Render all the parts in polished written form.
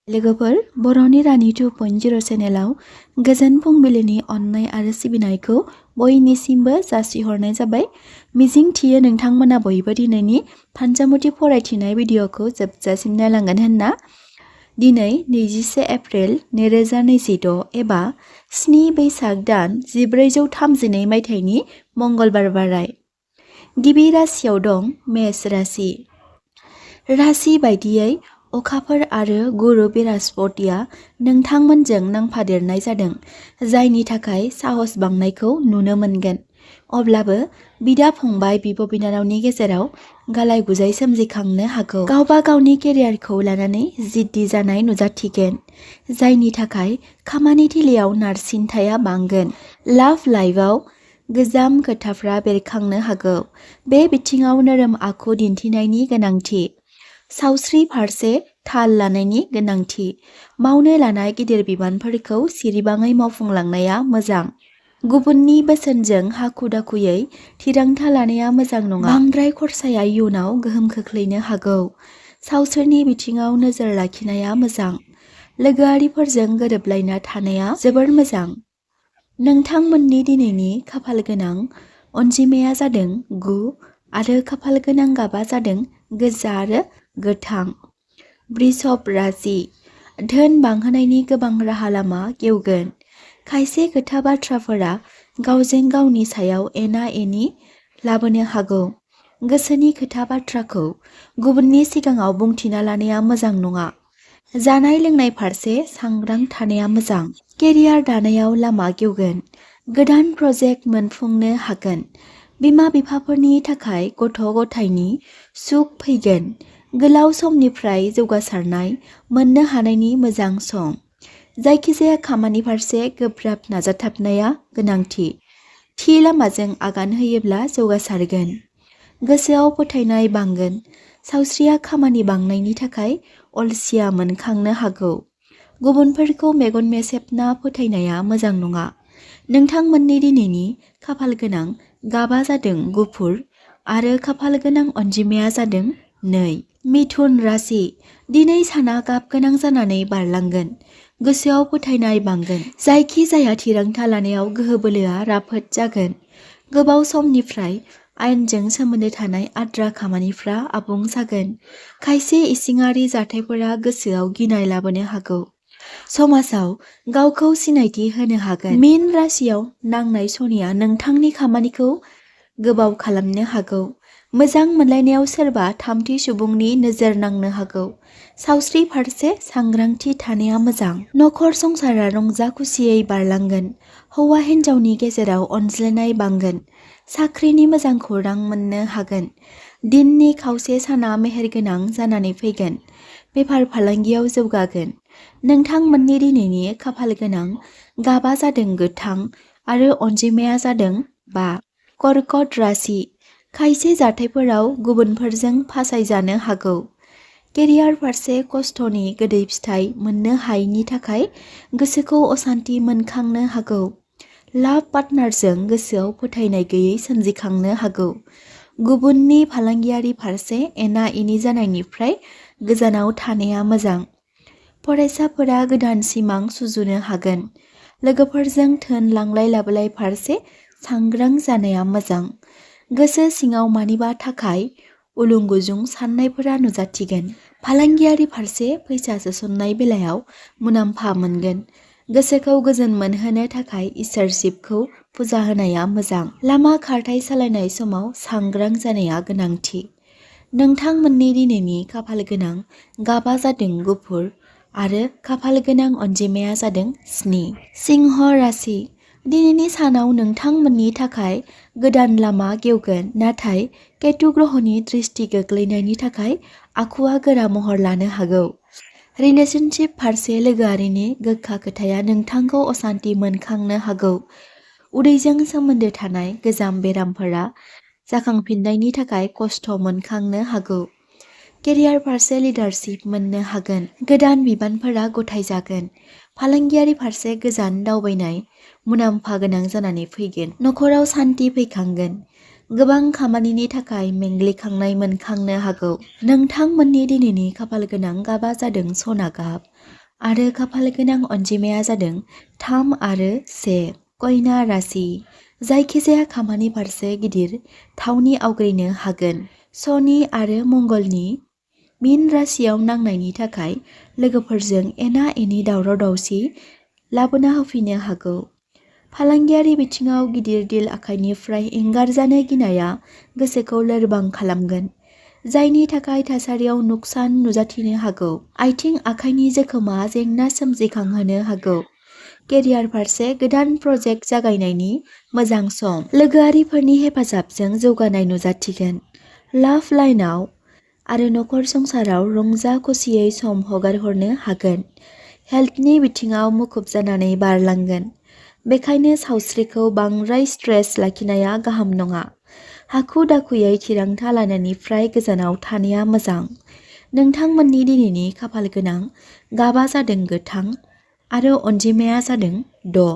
लोगोफोर, बर'नि रानि 2.0 चेनेलाव गोजोन फुंबिलिनि अननाय आरो सिबिनायखौ बयनिसिमबो जासिहरनाय जाबाय। मिजिं थियो नोंथांमोना बयबो दिनैनि फानजामुथि फरायथिनाय भिडिअखौ जोबजासिम नायलांगोन होनना। दिनै 21 एप्रिल 2026 एबा 7 बैसाग दान 1432 मायथाइनि मंगलबार बाराय। गिबि राशियाव दं मेष राशि। राशि बायदियै अखाफोर आरो गुरु बृहस्पतिया नोंथांमोनजों नांफादेरनाय जादों, जायनि थाखाय साहस बांनायखौ नुनो मोनगोन। अब्लाबो बिदा फंबाय बिब' बिनानावनि गेजेराव गालाय गुजाय सोमजिखांनो हागौ। गावबा गावनि केरियारखौ लानानै जिद्दि जानाय नुजाथिगोन, जायनि थाखाय खामानि थिलियाव नारसिनथाया बांगोन। लाभ लाइफआव गोजाम खोथाफ्रा बेरखांनो हागौ। बे बिथिङाव नोरोम आखु दिन्थिनायनि गोनांथि। सावस्रि फारसे थाल लानायनि गोनांथि। मावनो लानाय गिदिर बिबानफोरखौ सिरिबाङै मावफुंलांनाया मोजां। गुबुननि बोसोनजों हाखु-दाखुयै थिरांथा लानाया मोजां नङा। बांद्राय खरसाया इयुनाव गोहोम खोख्लैनो हागौ। सावस्रिनि बिथिङाव नोजोर लाखिनाया मोजां। लोगोआरिफोरजों गोरोबलायना थानाया जोबोर मोजां। नोंथांमोननि दिनैनि खाफाल गोनां अनजिमाया जादों 9 आरो खाफाल गोनां गाबा जादों गोजा आरो गोथां। वृषभ राशि। धोन बांहोनायनि गोबां राहा लामा गेवगोन। खायसे खोथा बाथ्राफोरा गावजों गावनि सायाव एना-एनि लाबोनो हागौ। गोसोनि खोथा बाथ्राखौ गुबुननि सिगाङाव बुंथिना लानाया मोजां नङा। जानाय लोंनाय फारसे सांग्रां थानाया मोजां। केरियार दानायाव लामा गेवगोन। गोदान प्रजेक्ट मोनफुंनो हागोन। बिमा-बिफाफोरनि थाखाय गथ'-गथायनि सुख फैगोन। गोलाव समनिफ्राय जौगासारनाय मोननो हानायनि मोजां सम। जायखिजाया खामानि फारसे गोब्राब नाजाथाबनाया गोनांथि। थि लामाजों आगान होयोब्ला जौगासारगोन। गोसोआव फोथायनाय बांगोन। सावस्रिया खामानि बांनायनि थाखाय अलसिया मोनखांनो हागौ। गुबुनफोरखौ मेगन मेसेबना फोथायनाया मोजां नङा। नोंथांमोननि दिनैनि खाफाल गोनां गाबा जादों गुफुर आरो खाफाल गोनां अनजिमाया जादों 2। मिथुन राशि। दिनै साना गाब गोनां जानानै बारलांगोन। गोसोआव फोथायनाय बांगोन। जायखि जाया थिरांथा लानायाव गोहो बोलोआ राफोद जागोन। गोबाव समनिफ्राय आयेनजों सोमोन्दो थानाय आद्रा खामानिफ्रा आबुं जागोन। खायसे इसिङारि जाथायफोरा गोसोआव गिनाय लाबोनो हागौ। समाजाव गावखौ सिनायथि होनो हागोन। मीन राशियाव नांनाय सनिया नोंथांनि खामानिखौ गोबाव खालामनो हागौ। मोजां मोनलायनायाव सोरबा थामथि सुबुंनि नोजोर नांनो हागौ। सावस्रि फारसे सांग्रांथि थानाया मोजां। नखर संसारा रंजा खुसियै बारलांगोन। हौवा हिन्जावनि गेजेराव अनज्लायनाय बांगोन। साख्रिनि मोजां खौरां मोननो हागोन। दिननि खावसे साना मेहेरगोनां जानानै फैगोन। बेफार फालांगियाव जौगागोन। नोंथांमोननि दिनैनि खाफाल गोनां गाबा जादों गोथां आरो अनजिमाया जादों 5। कर्कट राशि। खायसे जाथायफोराव गुबुनफोरजों फासायजानो हागौ। केरियार फारसे खस्थ'नि गोदै फिथाइ मोननो हायैनि थाखाय गोसोखौ असान्थि मोनखांनो हागौ। लाभ पार्टनारजों गोसोआव फोथायनाय गैयै सोमजिखांनो हागौ। गुबुननि फालांगियारि फारसे एना-एनि जानायनिफ्राय गोजानाव थानाया मोजां। फरायसाफोरा गोदान सिमां सुजुनो हागोन। लोगोफोरजों धोन लांलाय लाबोलाय फारसे सांग्रां जानाया मोजां। गोसो सिङाव मानिबा थाखाय उलुं-गुजुं साननायफोरा नुजाथिगोन। फालांगियारि फारसे फैसा सोसननाय बेलायाव मुलाम्फा मोनगोन। गोसोखौ गोजोन मोनहोनो थाखाय इसोर शिबखौ फुजा होनाया मोजां। लामा खारथाय सालायनाय समाव सांग्रां जानाया गोनांथि। नोंथांमोननि दिनैनि खाफाल गोनां गाबा जादों गुफुर आरो खाफाल गोनां अनजिमाया जादों 7। सिंह राशि। दिनैनि सानाव नोंथांमोननि थाखाय गोदान लामा गेवगोन, नाथाय केतु ग्रहनि दृष्टि गोग्लैनायनि थाखाय आखुआ गोरा महर लानो हागौ। रिलेशनशिप फारसे लोगोआरिनि गोखा खोथाया नोंथांखौ असान्थि मोनखांनो हागौ। उदैजों सोमोन्दो थानाय गोजाम बेरामफोरा जाखांफिननायनि थाखाय खस्थ' मोनखांनो हागौ। केरियार फारसे लिडारशिप मोननो हागोन। गोदान बिबानफोरा गथायजागोन। फालांगियारि फारसे गोजान दावबायनाय मुलाम्फा गोनां जानानै फैगोन। नखराव सान्थि फैखांगोन। गोबां खामानिनि थाखाय मेंग्लिखांनाय मोनखांनो हागौ। नोंथांमोननि दिनैनि खाफाल गोनां गाबा जादों सना गाब आरो खाफाल गोनां अनजिमाया जादों 3 आरो 1। कन्या राशि जायखिजाया खामानि फारसे गिदिर थावनि आवग्रिनो हागोन। शनि आरो मंगलनि मीन राशियाव नांनायनि थाखाय लोगोफोरजों एना एनि दावराव दावसि लाबोना होफैनो हागौ। फालांगियारि बिथिङाव गिदिर डिल आखाइनिफ्राय एंगारजानो गिनाया गोसोखौ लोरबां खालामगोन, जायनि थाखाय थासारियाव नुकसान नुजाथिनो हागौ। आथिं आखाइनि जोखोमा जेंना सोमजिखांहोनो हागौ। केरियार फारसे गोदान प्रजेक्ट जागायनायनि मोजां सम। लोगोआरिफोरनि हेफाजाबजों जौगानाय नुजाथिगोन। लाभ लाइनआव आरो नखर संसाराव रंजा खुसियै सम हगारहरनो हागोन। हेल्थनि बिथिङाव मुखुब जानानै बारलांगोन, बेखायनो सावस्रिखौ बांद्राय स्ट्रेस लाखिनाया गाहाम नङा। हाखु दाखुयै थिरांथा लानायनिफ्राय गोजानाव थानाया मोजां। नोंथांमोननि दिनैनि खाफाल गोनां गाबा जादों गोथां आरो अनजिमाया जादों 6।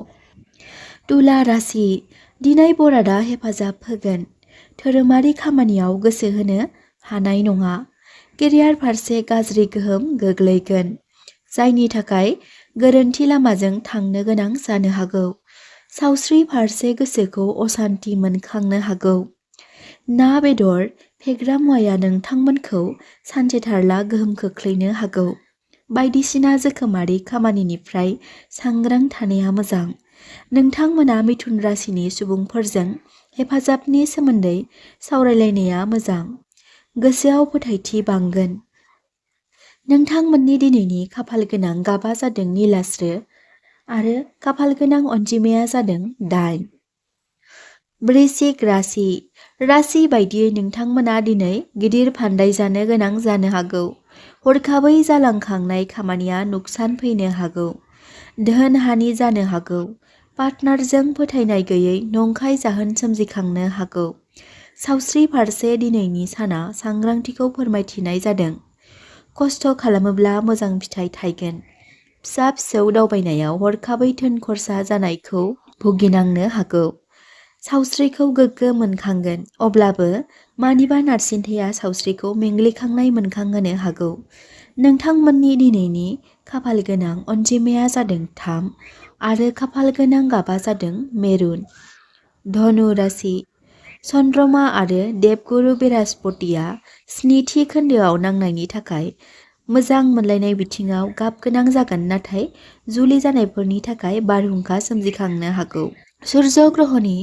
तुला राशि दिनै बरादा हेफाजाब होगोन। धोरोमारि खामानियाव गोसो होनो हानाय नङा। केरियार फारसे गाज्रि गोहोम गोग्लैगोन, जायनि थाखाय गोरोन्थि लामाजों थांनो गोनां जानो हागौ। सावस्रि फारसे गोसोखौ असान्ति मोनखांनो हागौ। ना बेदर फेग्रा मुवाया नोंथांमोनखौ सानसेथारला गोहोम खोख्लैनो हागौ। बायदिसिना जोखोमारि खामानिनिफ्राय सांग्रां थानाया मोजां। नोंथांमोना मिथुन राशिनि सुबुंफोरजों हेफाजाबनि सोमोन्दै सावरायलायनाया मोजां। गोसोआव फोथायथि बांगोन। नोंथांमोननि दिनैनि खाफाल गोनां गाबा जादों निलास्रो आरो खाफाल गोनां अनजिमाया जादों 8। वृश्चिक राशि बायदियै नोंथांमोना दिनै गिदिर फान्दाय जानो गोनां जानो हागौ। हरखाबै जालांखांनाय खामानिया नुकसान फैनो हागौ। धोन हानि जानो हागौ। पार्टनारजों फोथायनाय गैयै नंखाय जाहोन सोमजिखांनो हागौ। सावस्रि फारसे दिनैनि साना सांग्रांथिखौ फोरमायथिनाय जादों। खस्थ' खालामोब्ला मोजां फिथाइ थायगोन। फिसा फिसौ दावबायनायाव हरखाबै धोन खरसा जानायखौ भुगिनांनो हागौ। सावस्रिखौ गोग्गो मोनखांगोन, अब्लाबो मानिबा नारसिनथाया सावस्रिखौ मेंग्लिखांनाय मोनखांहोनो हागौ। नोंथांमोननि दिनैनि खाफाल गोनां अनजिमाया जादों 3 आरो खाफाल गोनां गाबा जादों मेरुन। धनु राशि चन्द्रमा आरो देबगुरु बृहस्पतिया 7थि खोन्दोआव नांनायनि थाखाय मोजां मोनलायनाय बिथिङाव गाब गोनां जागोन, नाथाय जुलि जानायफोरनि थाखाय बारहुंखा सोमजिखांनो हागौ। सूर्य ग्रहनि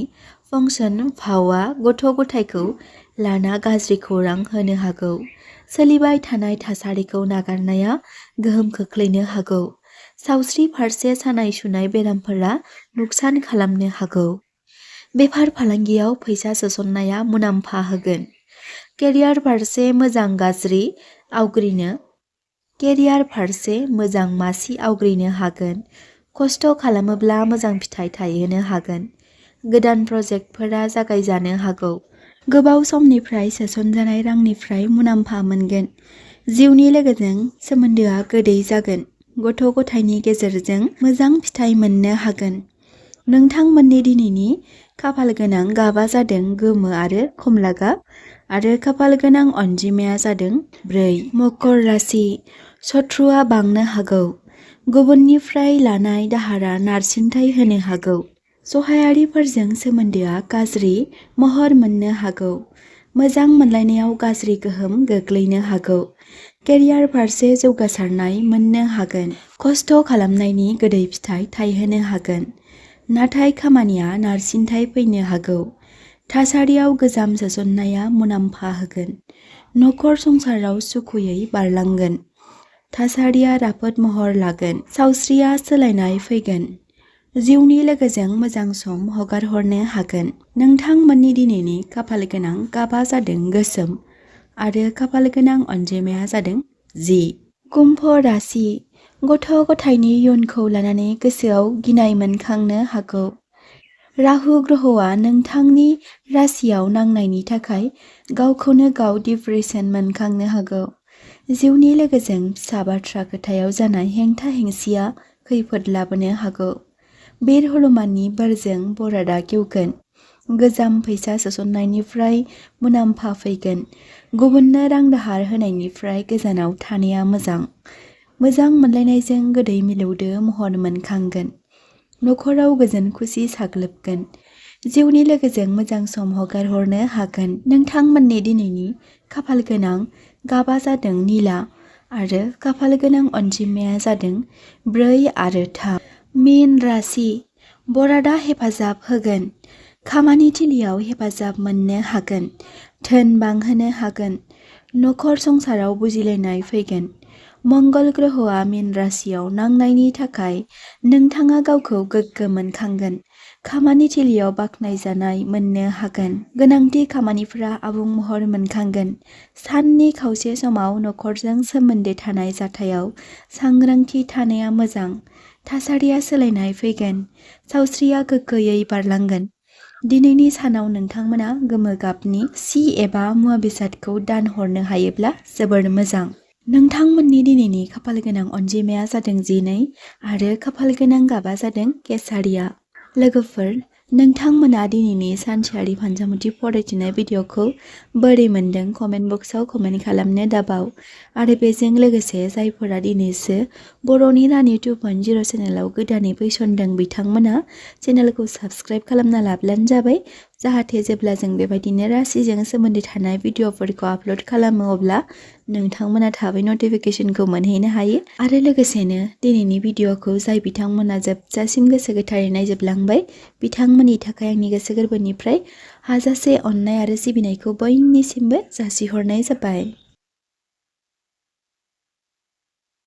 फंक्शन भावआ गथ' गथायखौ लाना गाज्रि खौरां होनो हागौ। सोलिबाय थानाय थासारिखौ नागारनाया गोहोम खोख्लैनो हागौ। सावस्रि फारसे सानाय सुनाय बेरामफोरा नुकसान खालामनो हागौ। बेफार फालांगियाव फैसा सोसननाया मुलाम्फा होगोन। केरियार फारसे मोजां मासि आवग्रिनो हागोन। खस्थ' खालामोब्ला मोजां फिथाइ थायहोनो हागोन। गोदान प्रजेक्टफोरा जागायजानो हागौ। गोबाव समनिफ्राय सोसनजानाय रांनिफ्राय मुलाम्फा मोनगोन। जिउनि लोगोजों सोमोन्दोआ गोदै जागोन। गथ' गथायनि गेजेरजों मोजां फिथाइ मोननो हागोन। नोंथांमोननि दिनैनि खाफाल गोनां गाबा जादों गोमो आरो खमला गाब आरो खाफाल गोनां अनजिमाया जादों 4। मकर राशि शत्रुआ बांनो हागौ। गुबुननिफ्राय लानाय दाहारा नारसिनथाय होनो हागौ। सहायारिफोरजों सोमोन्दोआ गाज्रि महर मोननो हागौ। मोजां मोनलायनायाव गाज्रि गोहोम गोग्लैनो हागौ। केरियार फारसे जौगासारनाय मोननो हागोन। खस्थ' खालामनायनि गोदै फिथाइ थायहोनो हागोन, नाथाय खामानिया नारसिनथाय फैनो हागौ। थासारियाव गोजाम सोसननाया मुलाम्फा होगोन। नखर संसाराव सुखुयै बारलांगोन। थासारिया राफोद महर लागोन। सावस्रिया सोलायनाय फैगोन। जिउनि लोगोजों मोजां सम हगारहरनो हागोन। नोंथांमोननि दिनैनि खाफाल गोनां गाबा जादों गोसोम आरो खाफाल गोनां अनजिमाया जादों 10। कुम्भ राशि गथ' गथायनि इयुनखौ लानानै गोसोआव गिनाय मोनखांनो हागौ। राहु ग्रहआ नोंथांनि राशियाव नांनायनि थाखाय गावखौनो गाव डिप्रेसन मोनखांनो हागौ। जिउनि लोगोजों फिसा बाथ्रा खोथायाव जानाय हेंथा हेंसिया खैफोद लाबोनो हागौ। बिर हनुमाननि बोरजों बरादा गेवगोन। गोजाम फैसा सोसननायनिफ्राय मुलाम्फा फैगोन। गुबुननो रां दाहार होनायनिफ्राय गोजानाव थानाया मोजां। मोजां मोनलायनायजों गोदै मिलौदो महर मोनखांगोन। नखराव गोजोन खुसि साग्लोबगोन। जिउनि लोगोजों मोजां सम हगारहरनो हागोन। नोंथांमोननि दिनैनि खाफाल गोनां गाबा जादों निला आरो खाफाल गोनां अनजिमाया जादों 4 आरो 3। मीन राशि। बरादा हेफाजाब होगोन। खामानि थिलियाव हेफाजाब मोननो हागोन। धोन बांहोनो हागोन। नखर संसाराव बुजिलायनाय फैगोन। मंगल ग्रहआ मीन राशियाव नांनायनि थाखाय नोंथाङा गावखौ गोग्गो मोनखांगोन। खामानि थिलियाव बाख्नायजानाय मोननो हागोन। गोनांथि खामानिफोरा आबुं महर मोनखांगोन। साननि खावसे समाव नखरजों सोमोन्दो थानाय जाथायाव सांग्रांथि थानाया मोजां। थासारिया सोलायनाय फैगोन। सावस्रिया गोग्गोयै बारलांगोन। दिनैनि सानाव नोंथांमोना गोमो गाबनि सि एबा मुवा बेसादखौ दान हरनो हायोब्ला जोबोर मोजां। नोंथांमोननि दिनैनि खाफाल गोनां अनजिमाया जादों 12 आरो खाफाल गोनां गाबा जादों केसारिया। लोगोफोर, नोंथांमोना दिनैनि सानसेयारि फानजामुथि फरायथिनाय भिडिअखौ बोरै मोनदों कमेन्ट बक्सआव कमेन्ट खालामनो दाबाव। आरो बेजों लोगोसे जायफोरा दिनैसो बर'नि रानि 2.0 चेनेलाव गोदानै फैसनदों बिथांमोना चेनेलखौ साबस्क्राइब खालामना लाब्लानो जाबाय, जाहाथे जेब्ला जों बेबायदिनो राशिजों सोमोन्दो थानाय भिडिअफोरखौ आपल'ड खालामो अब्ला नोंथांमोना थाबै नटिफिकेसनखौ मोनहैनो हायो। आरो लोगोसेनो दिनैनि भिडिअखौ जाय बिथांमोना जोबजासिम गोसो गोथारै नायजोबलांबाय बिथांमोननि थाखाय आंनि गोसो गोरबोनिफ्राय हाजासे अननाय आरो सिबिनायखौ बयनिसिमबो जासिहरनाय जाबाय।